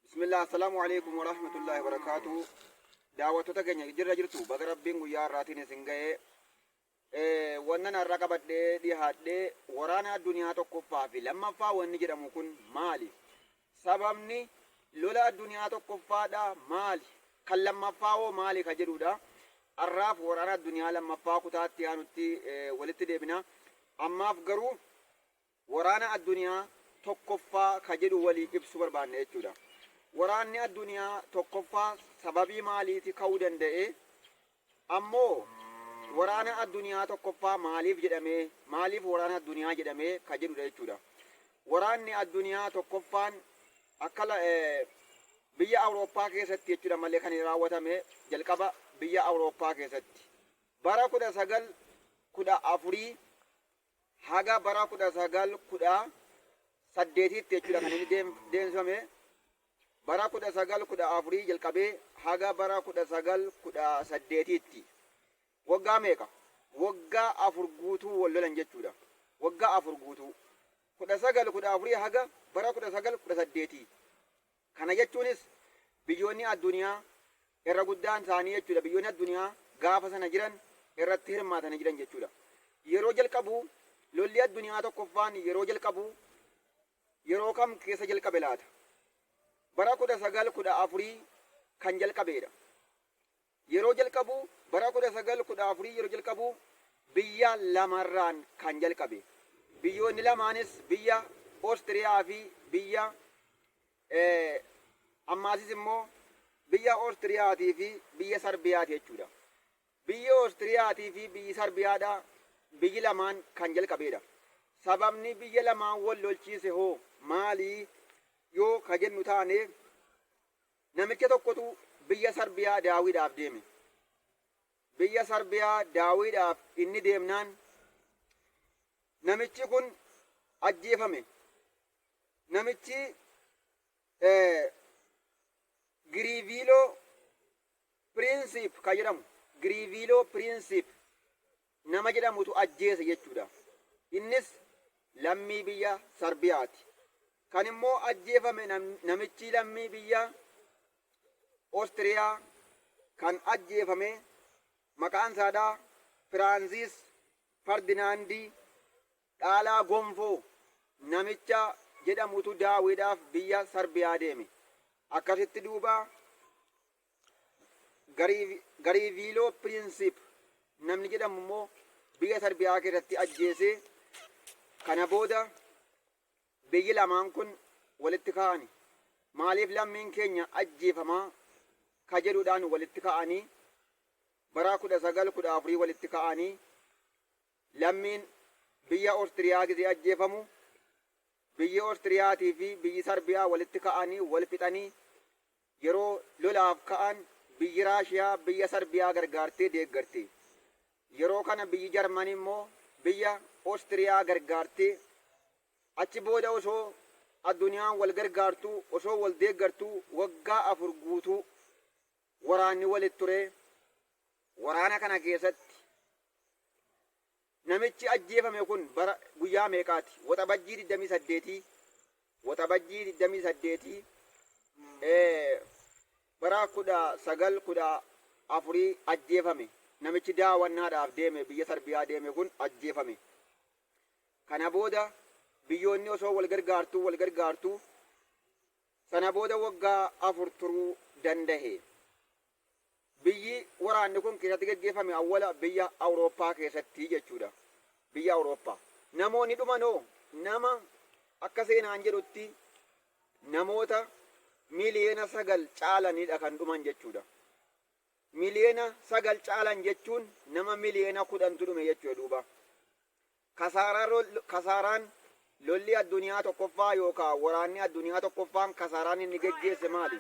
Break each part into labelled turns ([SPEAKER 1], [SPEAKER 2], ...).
[SPEAKER 1] Bismillah, assalaamu alaikum warahmatullahi wabarakaatu. Daawwattoota keenya jirra jirtu, baga Rabbiin guyyaa har'aatiin isin ga'ee. Wannan har'a qabadhee dhihaadhee waraana addunyaa tokkoffaa fi lammaffaa wanni jedhamu kun maali? Sababni lola addunyaa tokkoffaadha maali? Kan lammaffaa hoo maali ka jedhudha. Har'aaf waraana addunyaa lammaffaa kutaatti aanutti walitti deebina. Ammaaf garuu Waraana Adduniyaa tokkoffaa ka jedhu walii ibsuu barbaanna jechuudha. Waraanni Adduniyaa tokkoffaa sababii maaliiti ka'uu danda'e? Ammoo waraana Adduniyaa tokkoffaa maaliif jedhamee, maaliif waraana Adduniyaa jedhamee ka jedhudha jechuudha. Waraanni Adduniyaa tokkoffaan akka biyya Awurooppaa keessatti jechuudha malee kan raawwatame jalqaba biyya Awurooppaa keessatti. Bara 1914 haga bara 1918tti jechuudha kan inni deemsifame. Bara 1914 jalqabee haga bara 1918tti waggaa meeqa? Waggaa 4 guutuu wal lolan jechuudha. Waggaa 4 guutuu, 1914 haga bara 1918. Kana jechuunis biyyoonni adduniyaa irra guddaan isaanii jechuudha, biyyoonni adduniyaa gaafa sana jiran irratti hirmaatanii jiran jechuudha. Yeroo jalqabu lolli adduniyaa tokkoffaan yeroo jalqabu yeroo kam keessa jalqabe laata? Bara 1914 kan jalqabeedha. Yeroo jalqabu bara 1914 yeroo jalqabu biyya lamarraan kan jalqabe. Biyyoonni lamaanis biyya Oostiriyaa fi biyya ammaasis immoo biyya Oostiriyaatii fi biyya Sarbiyaati jechuudha. Biyyi Oostiriyaatii fi biyyi Sarbiyaadha biyyi lamaan kan jalqabeedha. Sababni biyya lamaan wal lolchiise hoo maalii yoo ka jennu taane, namicha tokkotu biyya Sarbiyaa daawiidhaaf deeme. Biyya Sarbiyaa daawiidhaaf inni deemnaan namichi kun ajjeefame. Namichi Giriiviiloo Piriinsiip kan jedhamu, Giriiviiloo Piriinsiip nama jedhamutu ajjeese jechuudha. Innis lammii biyya Sarbiyaati. Kan immoo ajjeefame namichi lammii biyya Oostiriyaa kan ajjeefame maqaan isaadhaa Firaansiis Fardinaandii Dhaalaa Gonfoo namicha jedhamutu daawiidhaaf biyya Sarbiyaa deeme. Akkasitti duuba Gariiviiloo Piriinsiip namni jedhamu immoo biyya Sarbiyaa keessatti ajjeese. Kana booda biyyi lamaan kun walitti ka'ani. Maaliif lammiin keenya ajjeefamaa ka jedhuudhaan walitti ka'anii bara 1914 walitti ka'anii lammiin biyya Oostiriyaa gizee ajjeefamu biyyi Oostiriyaatii fi biyyi Sarbiyaa walitti ka'anii wal fixanii. Yeroo lolaaf ka'an biyyi Raashiyaa biyya Sarbiyaa gargaartee deeggarte. Yeroo kana biyyi Jarmanii immoo biyya Oostiriyaa gargaartee. Achi booda osoo adduniyaan wal gargaartuu, osoo wal deeggartuu waggaa 4 guutuu waraanni walitti ture. Waraana kana keessatti namichi ajjeefame kun bara guyyaa meeqaati? Waxabajjii 28, Waxabajjii 28 bara 1914 ajjeefame. Namichi daawwannaadhaaf deeme, biyya Sarbiyaa deeme kun ajjeefame. Kana booda biyyoonni osoo wal gargaartuu wal gargaartuu sana booda waggaa 4 turuu dandahe. Biyyi waraanni kun keessatti geggeeffame awwala biyya Awurooppaa keessatti jechuudha. Biyya Awurooppaa. Namoonni dhuman hoo nama akka seenaan jedhutti namoota 9 miiliyoona caalanidha kan dhuman jechuudha. 9 miiliyoona caalan jechuun nama 10 miiliyoonatu dhume jechuudha duuba. Kasaaraan lolli addunyaa tokkoffaa yookaan waraanni addunyaa tokkoffaan kasaaraan inni geggeesse maali?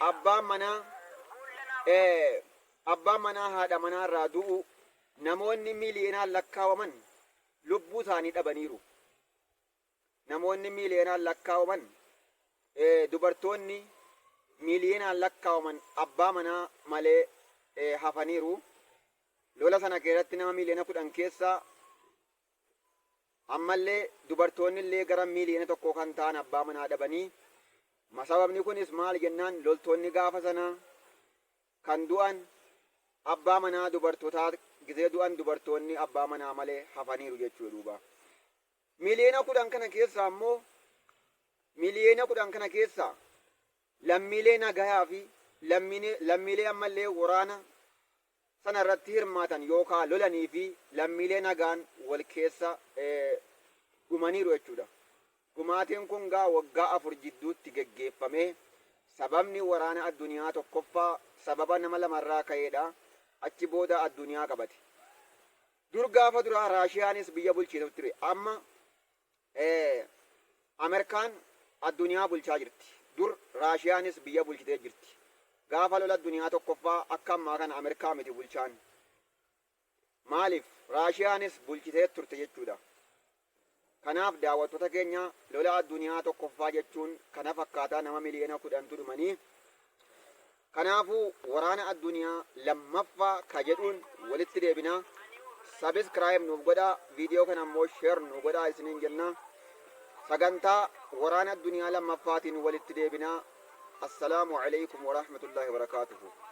[SPEAKER 1] Abbaan manaa haadha manaa irraa du'u, namoonni miiliyoonaan lakkaawaman lubbuu isaanii dhabaniiru. Namoonni miiliyoonaan lakkaawaman, dubartoonni miiliyoonaan lakkaawaman abbaa manaa malee hafaniiru. Lola sana keessatti nama 10 miiliyoona keessaa ammallee dubartoonni illee gara 1 miiliyoona kan ta'an abbaa manaa dhabanii. Sababni kunis maal jennaan loltoonni gaafa sanaa kan du'an abbaa manaa dubartootaa gizee du'an dubartoonni abbaa manaa malee hafaniiru jechuudha duuba. Miliyoona 10 kana keessaa immoo, miliyoona 10 kana keessaa lammiilee nagayaa fi lammiilee ammallee waraana sana irratti hirmaatan yookaan lolanii fi lammiilee nagaan wal keessa dhumaniiru jechuudha. Dhumaatiin kun gaa waggaa 4 jidduutti geggeeffamee, sababni waraana addunyaa tokkoffaa sababa nama lamarraa ka'eedha. Achi booda addunyaa qabate. Dur gaafa duraa Raashiyaanis biyya bulchiita ture. Amma Ameerikaan addunyaa bulchaa jirti. Dur Raashiyaanis biyya bulchitee jirti. Gaafa lola addunyaa tokkoffaa akka ammaa kana Ameerikaa miti bulchaan. Maaliif? Raashiyaanis bulchitee turte jechuudha. Kanaaf daawwattoota keenya, lola addunyaa tokkoffaa jechuun kana fakkaataa, nama miliyoona 10tu dhumanii. Kanaafuu waraana addunyaa lammaffaa ka jedhuun walitti deebinaa. Subscribe nuuf godhaa, viidiyoo kana immoo share nu godhaa isiniin jenna. Sagantaa waraana addunyaa lammaffaatiin walitti deebinaa. Assalaamu alaikum warahmatullaahi wabarakaatuhu.